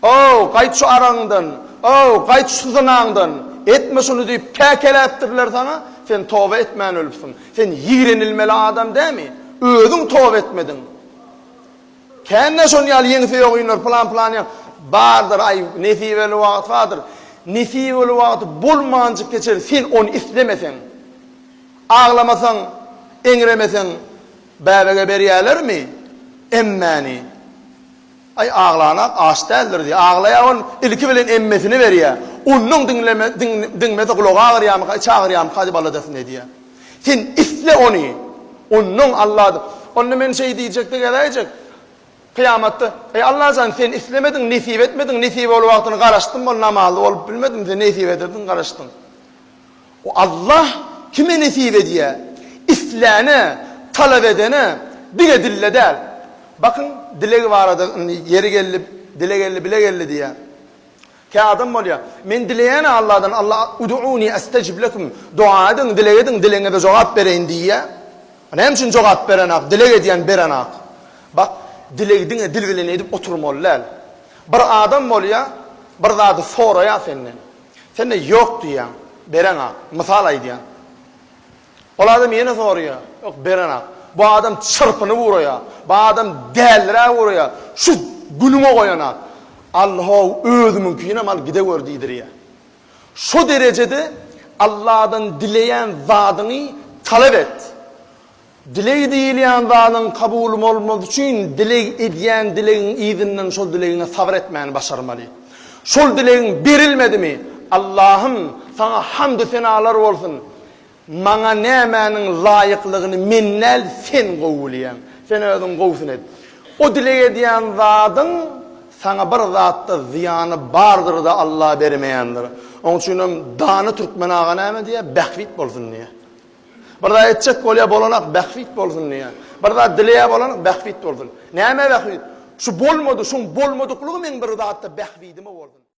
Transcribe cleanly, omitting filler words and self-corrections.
Ow, gaýt şu aragyňdan, ow, gaýt şu zynaňdan, etme şuny diýip käkeläpdirler saňa, sen toba etmän ölüpsiň. Sen ýigrenilmeli adam dämi? Özüň toba etmediň. Kän-dä şon ýaly ýeňse ýogynlar pylan-pylan ýa bardyr, aý, nesibeli wagt bardyr. Nesibeli wagty bolmanjyk geçer, sen ony islemeseň. Aglamasaň, eňremeseň bäbege berýälermi emmäni? Aý aglanak aç däldir diýýär. Aglaýar ol ilki bilen emmesini berýär. Onnoň diňleme diňmese gulagy agyrýarmyka, içi agyrýarmyka diýip aladasyny edýär. Sen isle ony. Onnoň Alla Onda men şeý diýjekde geläýjek. Kyýamatda, Eý Allajan sen islemediň, nesip etmediň, nesip bol wagtyny garaşdym ol namazly bolup bilmedim, sen nesip ederdiň garaşdyň. O Allah kime nesip edýär? Isläne, talap edene, diňe dille däl. Bakyň, dileg barada indi ýeri geldi, dile geldi, bile geldi diýýär. Kä adam bolýar, men dileýän-ä Allahdan, Allah Ud'uni estejib lekum, doga ediň, dileg ediň, dilegiňize jogap bereýin diýýär. Näme üçin jogap berenak, dileg edýän berenak? Bak, dilegi diňe dil bilen edip oturmaly däl. Bir adam bolýar, bir zady soraýar senden. Sen-de ýok diýýäň, bereňak. Mysal aýdýan. Ol adam ýene soraýar, ýok, berenak. Bu adam çyrpynyp ugraýar. Bu adam däliräp ugraýar. Şu günüňe goýanak. Al-how, özümiňkinem al, gidewer diýdirýär. Şo derejede Alladan dileýän zadyňy talap et. Dileg diýilýän zadyň kabul bolmazy üçin dileg edýän dilegiň yzyndan şol dilegiňe sabyr etmäni başarmaly. Şol dilegiň berilmedimi, Allahym, Saňa hamdy-senalar bolsun, maňa nämäniň laýyklygyny men däl, Sen gowy bilýäň. Sen özüň gowusyny et. O dileg edýän zadyň saňa bir zatda zyýany bardyr-da Allah bermeýändir. Oň üçinem dana türkmen aga näme diýýär? Bähbit bolsun diýýär. Bir zat etjek bolýar bolanak bähbit bolsun diýýär. Bir zat dileýär bolanak bähbit bolsun. Nämä bähbit? Şu bolmady, şuň bolmadyklygy meň bir zatda bähbidime bolsun.